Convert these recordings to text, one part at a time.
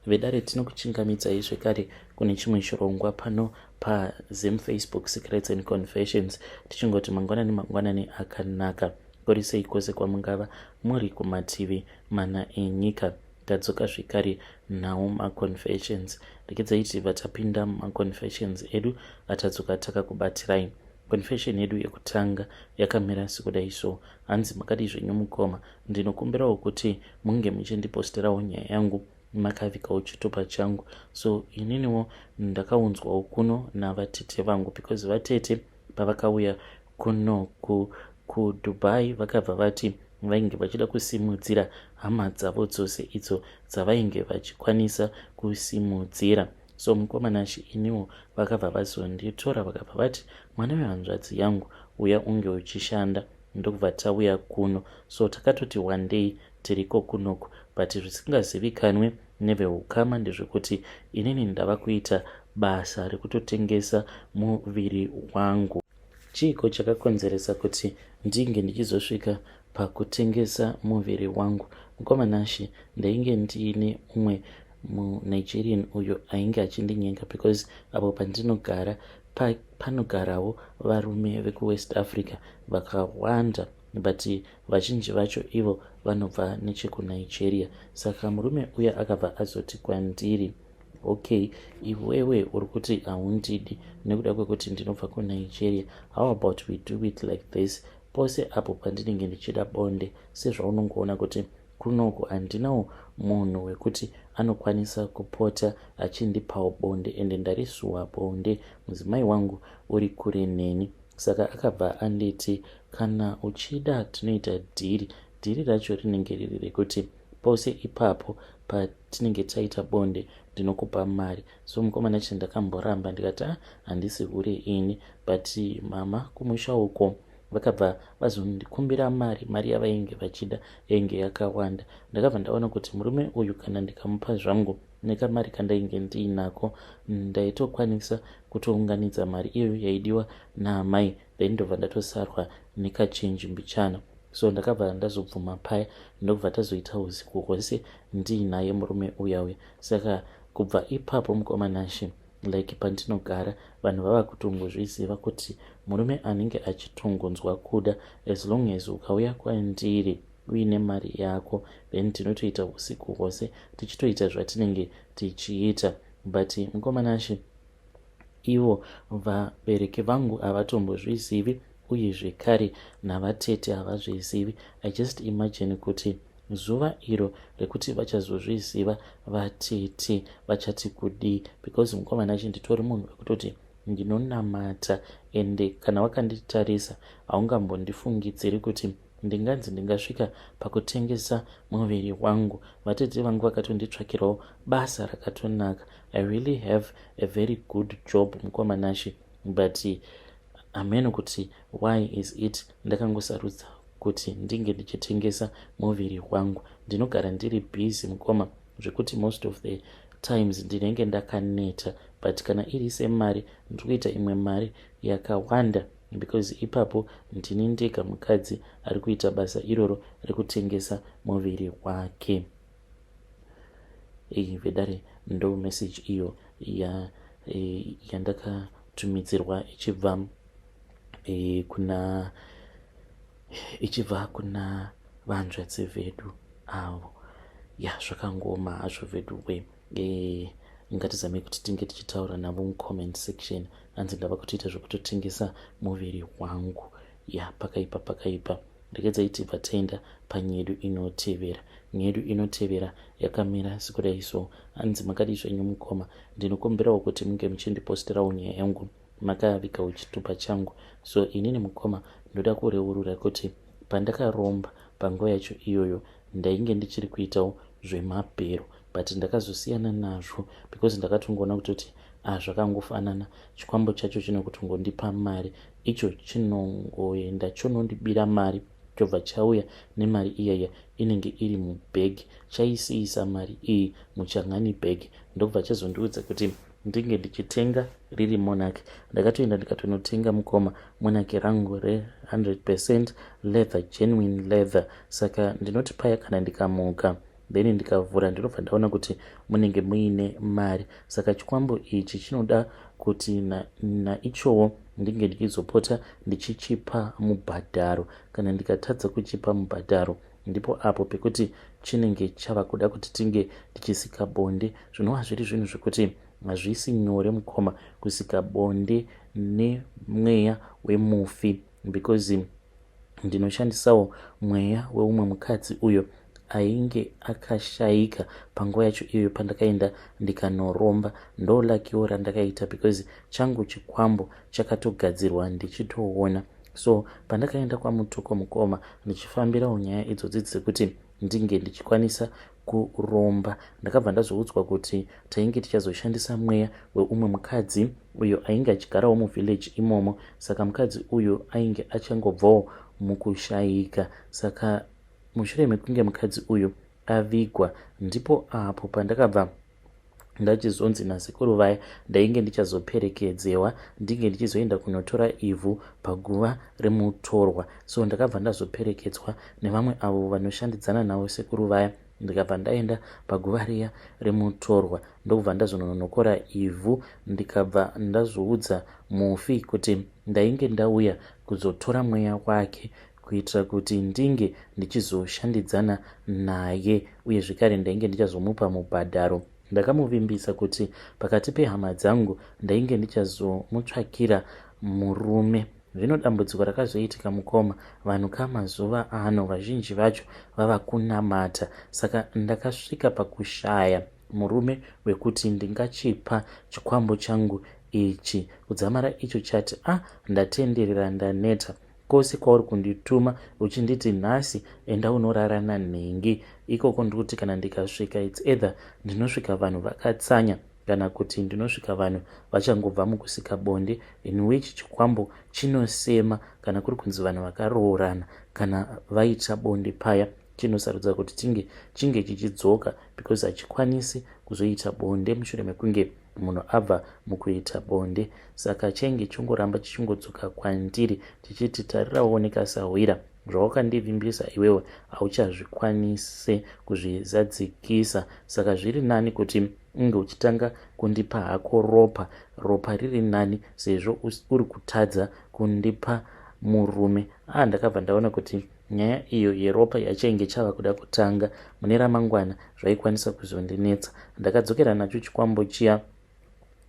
Vedare, tinokuchingamidzai zvekare kune chimwe chirongwa pano paZim Facebook Secrets and Confessions, tichingoti mangwanani mangwanani akanaka. Kuri sei kwose kwamungava muri kumativi mana enyika? Tadzoka zvekare nawo maconfessions. Regedzai tibva tapinda mumaconfessions edu atadzoka takakubatirai. Confession yedu yekutanga yakamira sekudai so. Hanzi, "Makadii zvenyu mukoma? Ndinokumbirawo kuti munge muchindiposterawo nyaya yangu makavikawo chitupa changu. So ininiwo ndakaunzwawo kuno navatete vangu, because vatete pavakauya kuno kuDubai vakabva vati vainge vachida kusimudzira hama dzavo dzose idzo dzavainge vachikwanisa kusimudzira. So mukoma Nashe, iniwo vakabva vazonditora, vakabva vati, 'Mwana wehanzvadzi yangu, uya unge uchishanda.' Ndokubva tauya kuno. So takatoti one day tiriko kunoku, but zvisingazivikanwe neveukama ndezvekuti inini ndava kuita basa rekutotengesa muviri wangu. Chiiko chakakonzeresa kuti ndinge ndichizosvika pakutengesa muviri wangu? Mukoma Nashe, ndainge ndiine mumwe muNigerian uyo ainge achindinyenga, because apo pandinogara panogarawo varume vekuWest Africa vakawanda, but vazhinji vacho ivo vanobva nechekuNigeria. Saka murume uya akabva azoti kwandiri, 'Okay, iwewe uri kuti haundidi nekuda kwekuti ndinobva kuNigeria. How about we do it like this? Pose apo pandinenge ndichida bonde, sezvaunongoona kuti kunoku handinawo munhu wekuti anokwanisa kupota achindipawo bonde, ende ndarisuwa bonde, mudzimai wangu uri kure neni.' Saka akabva anditi, 'Kana uchida tinoita dhiri. Dhiri racho rinenge riri rekuti pose ipapo patinenge taita bonde ndinokupa mari.' So mukoma Nashe, ndakamboramba, ndikati, 'A, ah, handisi hure ini.' But mama kumusha uko vakabva vazondikumbira mari. Mari yavainge vachida yainge yakawanda. Ndakabva ndaona kuti murume uyu kana ndikamupa zvangu nekamari kandainge ndiinako, ndaitokwanisa kutounganidza mari iyoyo yaidiwa naamai, then ndobva ndatosarwa nekachenji mbichana. So ndakabva ndazobvuma paya, ndokubva tazoita usiku hwose ndiinaye murume uya uya. Saka kubva ipapo, mukoma Nashe, like pandinogara vanhu vava kutongozviziva kuti murume anenge achitongonzwa kuda, as long as ukauya kwandiri uine mari yako, then tinotoita usiku hwose tichitoita zvatinenge tichiita. But mukoma Nashe, ivo vabereki vangu havatombozvizivi, uye zvekare navatete havazvizivi. I just imagine kuti zuva iro rekuti vachazozviziva vatete, vachati kudii? Because mukoma Nashe, nditori munhu wekutoti ndinonamata, ende kana wakanditarisa haungambondifungidziri kuti ndinganzi ndingasvika pakutengesa muviri wangu. Vatete vangu vakatonditsvakirawo basa rakatonaka. I really have a very good job, mukoma Nashe, but hameno kuti why is it ndakangosarudza kuti ndinge ndichitengesa muviri wangu. Ndinogara ndiri busy, mukoma, zvekuti most of the times ndinenge ndakaneta, but kana iri semari, ndiri kuita imwe mari yakawanda, because ipapo ndini ndega mukadzi ari kuita basa iroro rekutengesa muviri wake." Vedare, ndo message iyo yandakatumidzirwa ichibva kuna vanzvadzi vedu avo. Ya, zvakangoma hazvo vedu we. Ngatizamei kuti tinge tichitaura navo mucomment section. Hanzi, "Ndava kutoita zvekutotengesa muviri wangu." Ya, pakaipa, pakaipa. Regedzai tibva taenda panyedu inotevera. Nyedu inotevera yakamira sekudai so. Hanzi, "Makadii zvenyu mukoma? Ndinokumbirawo kuti munge muchindiposterawo nyaya yangu makavigawo chitupa changu. So inini mukoma, ndoda kureurura kuti pandakaromba panguva yacho iyoyo ndainge ndichiri kuitawo zvemabhero, but ndakazosiyana nazvo because ndakatongoona kutoti zvakangofanana. Chikwambo chacho chinokutongondipa mari, icho chinongoenda chonondibira mari, chobva chauya nemari iyaya inenge iri mubhegi. Chaisiisa mari iyi muchangani bhegi, ndobva chazondiudza kuti ndinge ndichitenga riri monarch. Ndakatoenda ndikatonotenga, mukoma, monarch rangu re100% leather, genuine leather. Saka ndinoti paya kana ndikamuka Then ndikavhura ndinobva ndaona kuti munenge muine mari. Saka chikwambo ichi chinoda kuti naichowo ndinge ndichizopota ndichichipa mubhadharo. Kana ndikatadza kuchipa mubhadharo, ndipo apo pekuti chinenge chava kuda kuti tinge tichisika bonde, zvinova zviri zvinhu zvekuti hazvisi nyore, mukoma, kusika bonde nemweya wemufi, because ndinoshandisawo mweya weumwe mukadzi uyo ainge akashayika panguva yacho iyoyo pandakaenda ndikanoromba. Ndo luck randakaita because changu chikwambo chakatogadzirwa ndichitoona. So pandakaenda kwaMutoko, mukoma, ndichifambirawo nyaya idzodzi dzekuti ndinge ndichikwanisa kuromba, ndakabva ndazoudzwa kuti tainge tichazoshandisa mweya weumwe mukadzi uyo ainge achigarawo muvillage imomo. Saka mukadzi uyu ainge achangobvawo mukushayika. Saka mushure mekunge mukadzi uyu avigwa, ndipo apo pandakabva ndachizonzi nasekuru vaya ndainge ndichazoperekedzewa ndinge ndichizoenda kunotora ivhu paguva remutorwa. So ndakabva ndazoperekedzwa nevamwe avo vanoshandidzana navo sekuru vaya. Ndikabva ndaenda paguva riya remutorwa, ndokubva ndazononokora ivhu. Ndikabva ndazoudza mufi kuti ndainge ndauya kuzotora mweya wake kuitira kuti ndinge ndichizoshandidzana naye, uye zvekare ndainge ndichazomupa mubhadharo. Ndakamuvimbisa kuti pakati pehama dzangu ndainge ndichazomutsvakira murume. Zvino dambudziko rakazoitika, mukoma, vanhu kamazuva ano vazhinji vacho vava kunamata. Saka ndakasvika pakushaya murume wekuti ndingachipa chikwambo changu ichi, kudzamara icho chati, "A ah, ndatenderera, ndaneta kwose kwauri kundituma uchinditi nhasi enda unorara nanhingi ikoko." Ndikuti kana ndikasvika, it's either ndinosvika vanhu vakatsanya kana kuti ndinosvika vanhu vachangobva mukusika bonde, in which chikwambo chinosema. Kana kuri kunzi vanhu vakaroorana, kana vaita bonde paya, chinosarudza kuti tinge chinge chichidzoka because hachikwanisi kuzoita bonde mushure mekunge munhu abva mukuita bonde. Saka chainge chongoramba chichingodzoka kwandiri chichiti, "Tarirawo nekasahwira, zvawakandivimbisa iwewe hauchazvikwanise kuzvizadzikisa. Saka zviri nani kuti unge uchitanga kundipa hako ropa. Ropa riri nani sezvo uri kutadza kundipa murume." Ah, ndakabva ndaona kuti nyaya iyo yeropa yachainge chava kuda kutanga mune ramangwana zvaikwanisa kuzondinetsa. Ndakadzokera nacho chikwambo chiya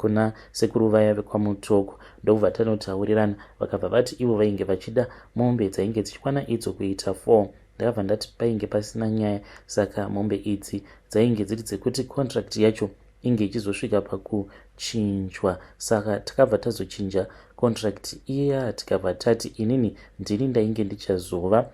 kuna sekuru vaya vekwaMutoko, ndokubva tanotaurirana. Vakabva vati ivo vainge vachida mombe dzainge dzichikwana idzo kuita 4. Ndakabva ndati painge pasina nyaya. Saka mombe idzi dzainge dziri dzekuti contract yacho inge ichizosvika pakuchinjwa. Saka takabva tazochinja contract iya, tikabva tati inini ndini ndainge ndichazova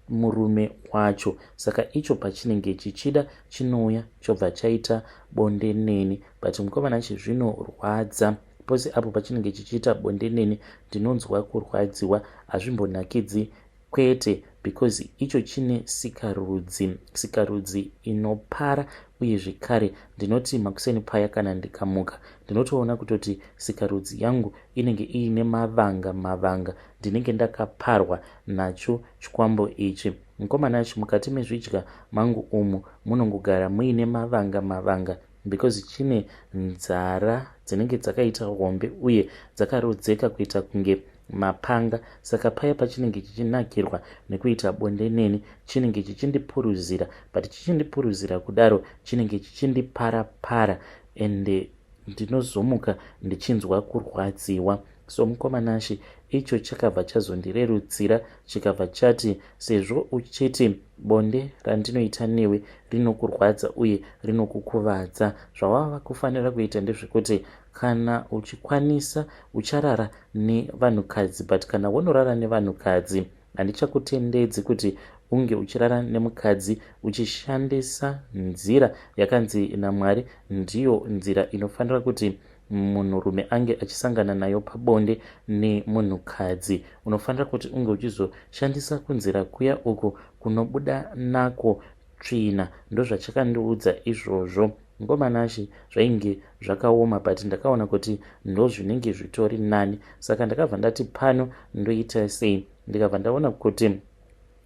murume wacho. Saka icho pachinenge chichida chinouya chobva chaita bonde neni. But mukomana, chizvinorwadza pose apo pachinenge chichiita bonde neni, ndinonzwa kurwadziwa, hazvimbonakidzi kwete, because icho chine sikarudzi, sikarudzi inopara. Uye zvekare ndinoti makuseni paya kana ndikamuka, ndinotoona kutoti sikarudzi yangu inenge iine mavanga mavanga, ndinenge ndakaparwa nacho chikwambo ichi. Mukomana achi mukati mezvidya mangu umu munongogara muine mavanga mavanga because chine nzara dzinenge dzakaita hombe uye dzakarodzeka kuita kunge mapanga. Saka paya pachinenge chichinakirwa nekuita bonde neni, chinenge chichindipuruzira, but chichindipuruzira kudaro chinenge chichindiparapara, ende ndinozomuka ndichinzwa kurwadziwa. So mukomanashi, icho chakabva chazondirerutsira, chikabva chati, "Sezvo uchiti bonde randinoita newe rinokurwadza uye rinokukuvadza, zvawava kufanira kuita ndezvekuti kana uchikwanisa ucharara nevanhukadzi, but kana wonorara nevanhukadzi, handichakutendedzi kuti unge uchirara nemukadzi uchishandisa nzira yakanzi naMwari ndiyo nzira inofanira kuti munhurume ange achisangana nayo pabonde nemunhukadzi. Unofanira kuti unge uchizoshandisa kunzira kuya uku kunobuda nako tsvina." Ndozvachakandiudza izvozvo. Ngomanashi, zvainge zvakaoma, but ndakaona kuti ndozvinenge zvitori nani. Saka ndakabva ndati pano ndoita sei? Ndikabva ndaona kuti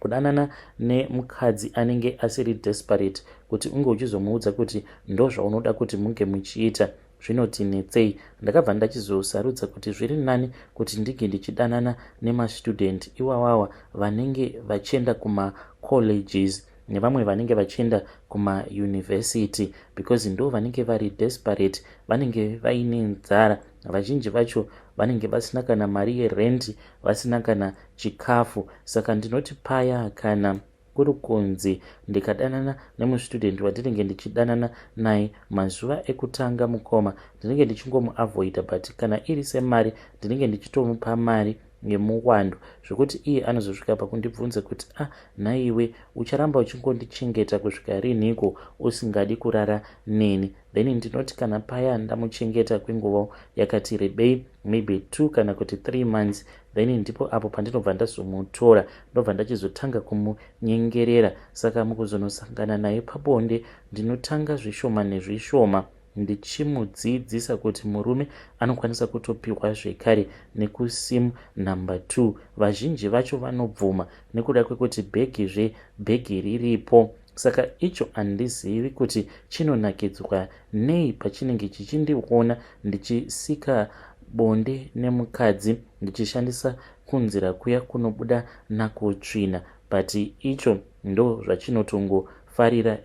Kudanana nemukadzi anenge asiri desperate kuti unge uchizomuudza kuti ndozvaunoda kuti munge muchiita zvinotinetsei. Ndakabva ndachizosarudza kuti zviri nani kuti ndinge ndichidanana nemastudent iwawawa vanenge vachienda kumacolleges nevamwe vanenge vachienda kumauniversity, because ndo vanenge vari desperate, vanenge vaine nzara. Vazhinji vacho vanenge vasina kana mari yerent, vasina kana chikafu. Saka ndinoti paya kana kuri kunzi ndikadanana nemustudent wandinenge ndichidanana naye, mazuva ekutanga, mukoma, ndinenge ndichingomuavoida, but kana iri semari ndinenge ndichitomupa mari yemuwando, zvekuti iye anozosvika pakundibvunza kuti, "A ah, nhaiwe, ucharamba uchingondichengeta kusvika rinhiko usingadi kurara neni?" Then ndinoti kana paya ndamuchengeta kwenguva yakati rebei, maybe 2 kana kuti 3 months, then ndipo apo pandinobva ndazomutora, ndobva ndachizotanga kumunyengerera. Saka mukuzonosangana naye pabonde, ndinotanga zvishoma nezvishoma ndichimudzidzisa kuti murume anokwanisa kutopiwa zvekare nekusim number 2. Vazhinji vacho vanobvuma nekuda kwekuti bhegi zvebhegi riripo. Saka icho handizivi kuti chinonakidzwa nei pachinenge chichindiona ndichisika bonde nemukadzi ndichishandisa kunzira kuya kunobuda nakutsvina, but icho ndo zvachinotongofarira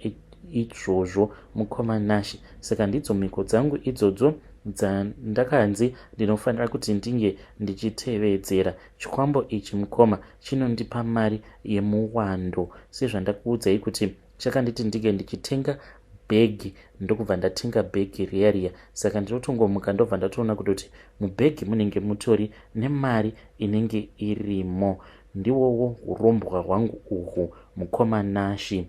izvozvo, mukoma Nashi. Saka ndidzo mhiko dzangu idzodzo dzandakanzi ndinofanira kuti ndinge ndichitevedzera. Chikwambo ichi, mukoma, chinondipa mari yemuwando. Sezvandakuudzai kuti chakanditi ndinge ndichitenga bhegi, ndokubva ndatenga bhegi riya riya. Saka ndinotongomuka, ndobva ndatoona kutoti mubhegi munenge mutori nemari inenge irimo. Ndiwowo urombwa hwangu uhwu, mukoma Nashi.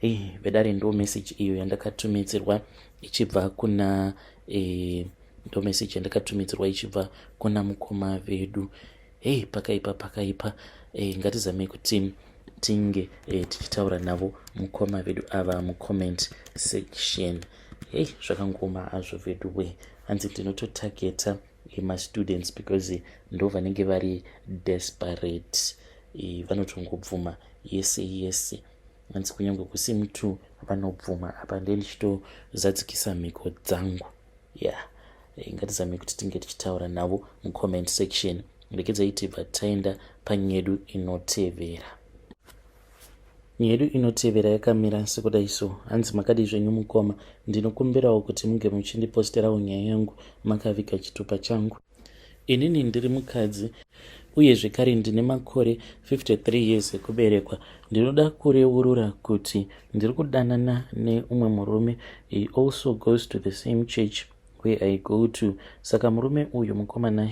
Ei vedare, ndo meseji iyo yandakatumidzirwa ichibva kuna ndo meseji yandakatumidzirwa ichibva kuna mukoma vedu. Hei, pakaipa, pakaipa. Ngatizamei kuti tinge tichitaura navo mukoma vedu ava mucomment section. Hei, zvakangoma hazvo vedu we. Hanzi ndinototageta mastudents because ndo vanenge vari desperate, vanotongobvuma yese yese. Hanzi kunyange kusim 2 vanobvuma. Apa ndee ndichitozadzikisa mhiko dzangu. Ya yeah. Ngatizamei kuti tinge tichitaura navo mucomment section. Rekedzai tibva taenda panyedu inotevera. Nyedu inotevera yakamira sekudai so. Hanzi, "Makadi zvenyu mukoma? Ndinokumbirawo kuti munge muchindiposterawo nyaya yangu makaviga chitupa changu. Inini ndiri mukadzi uye zvekare ndine makore 53 years ekuberekwa. Ndinoda kureurura kuti ndiri kudanana neumwe murume. He also goes to the same church where I go to. Saka murume uyu, mukoma,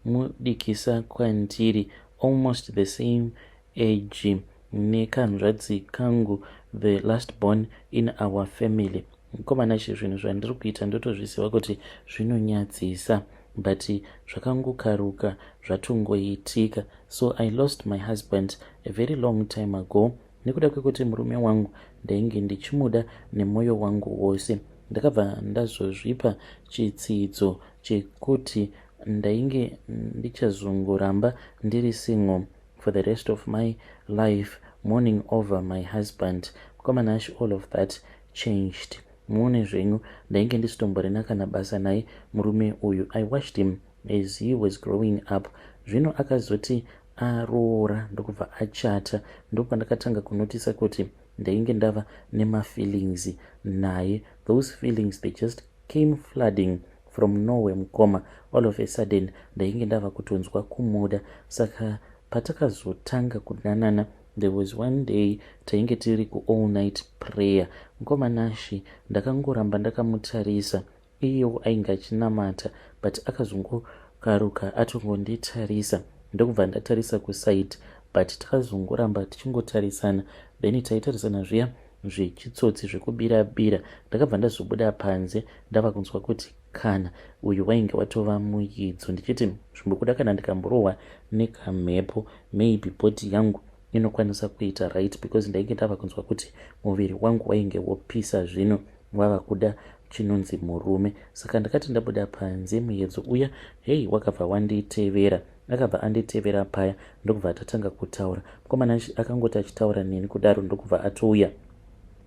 mudikisa kwandiri, almost the same age nekanzvadzi kangu, the last born in our family. Mukoma Nashi, zvinhu zvandiri kuita ndotozviziva kuti zvinonyadzisa, but zvakangokaruka zvatongoitika. So I lost my husband a very long time ago. Nekuda kwekuti murume wangu ndainge ndichimuda nemwoyo wangu wose, ndakabva ndazozvipa chitsidzo chekuti ndainge ndichazongoramba ndiri single for the rest of my life, mourning over my husband. Mukoma Nashi, all of that changed. Muone zvenyu, ndainge ndisitomborina kana basa naye murume uyu. I watched him as he was growing up. Zvino akazoti aroora ndokubva achata, ndopandakatanga kunotisa kuti ndainge ndava nemafeelings naye. Those feelings, they just came flooding from nowhere, mukoma. All of a sudden ndainge ndava kutonzwa kumuda. Saka patakazotanga kudanana, there was one day tainge tiri kuall night prayer. Mukoma Nashi, ndakangoramba ndakamutarisa. Iyewo ainge achinamata, but akazongokaruka atongonditarisa, ndokubva ndatarisa kuside, but takazongoramba tichingotarisana. Then taitarisana zviya zvechitsotsi zvekubira bira. Ndakabva ndazobuda panze ndava kunzwa kuti kana uyu wainge watova muidzo, ndichiti zvimbokuda kana ndikamborohwa nekamhepo, maybe body yangu inokwanisa kuita right, because ndainge ndava kunzwa kuti muviri wangu wainge wopisa, zvino wava kuda chinonzi murume. Saka ndakati ndabuda panze muyedzo uya hei wakabva wanditevera. Akabva anditevera paya ndokubva tatanga kutaura. Mukomana akangoti achitaura neni kudaro ndokubva atouya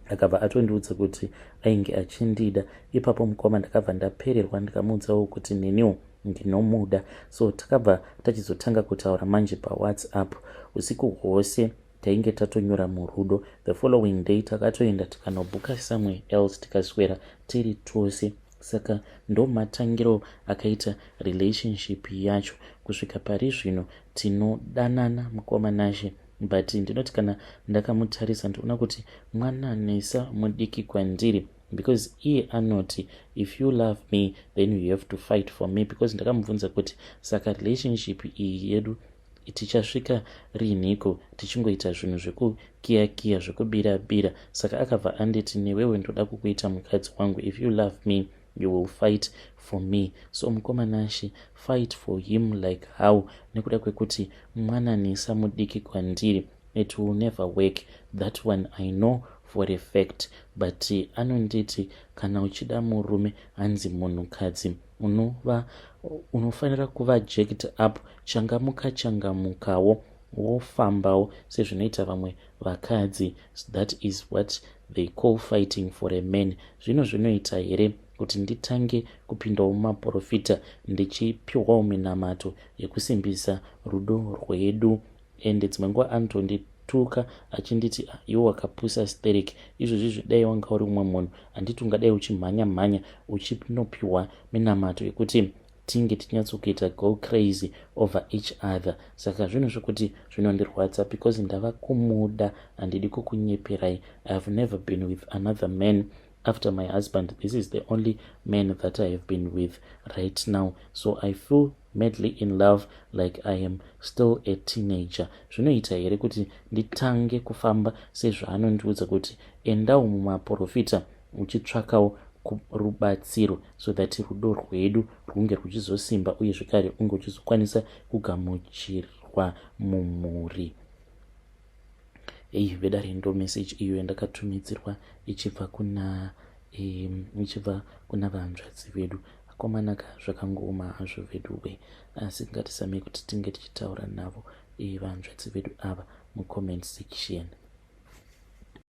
akabva atondiudza kuti ainge achindida. Ipapo mukoma ndakabva ndapererwa ndikamuudzawo kuti neniwo ndinomuda. So takabva tachizotanga kutaura manje paWhatsApp usiku hwose tainge tatonyura murudo. The following day takatoenda tikanobhuka somewhere else tikaswera tiri tose. Saka ndomatangiro akaita relationship yacho kusvika pari zvino tinodanana mukoma Nashe. But ndinoti kana ndakamutarisa ndinoona kuti mwananesa mudiki kwandiri because iye anoti, "If you love me, then you have to fight for me," because ndakamubvunza kuti saka relationship iyi yedu tichasvika riiniko tichingoita zvinhu zvekukiyakiya zvekubira-bira. Saka akabva anditi, "Newewe ndoda kukuita mukadzi wangu. If you love me, you will fight for me." So mukoma Nashe, fight for him like how? Nekuda kwekuti mwananisa mudiki kwandiri, it will never work, that one I know for a fact. But anonditi kana uchida murume, hanzi munhukadzi unova unofanira kuva jacked up, changamuka changamukawo, wofambawo sezvinoita vamwe vakadzi. That is what they call fighting for a man. Zvino zvinoita here kuti nditange kupindawo mumaprofita ndichipiwawo minamato yekusimbisa rudo rwedu? Ende dzimwe nguva anotondituka achinditi, ah, "Iwe wakapusa sterek. Izvozvi dai wanga uri umwe munhu, handiti ungadai uchimhanya mhanya uchinopiwa minamato yekuti tinge tichinyatsokuita go crazy over each other?" Saka zvinhu zvokuti zvinondirwadza because ndava kumuda. Handidi kukunyeperai, I have never been with another man after my husband. This is the only man that I have been with right now, so I feel madly in love like I am still a teenager. Zvinoita here kuti nditange kufamba sezvaanondiudza kuti endawo mumaprofita uchitsvakawo rubatsiro so that rudo rwedu rwunge rwuchizosimba uye zvekare unge uchizokwanisa kugamuchirwa mumhuri? Ei vedare, ndo message iyo yandakatumidzirwa ichibva kuna vanzvadzi vedu. Akomanaka, zvakangooma hazvo veduwe, asi ngatisamei kuti tinge tichitaura navo vanzvadzi vedu ava mucomment section.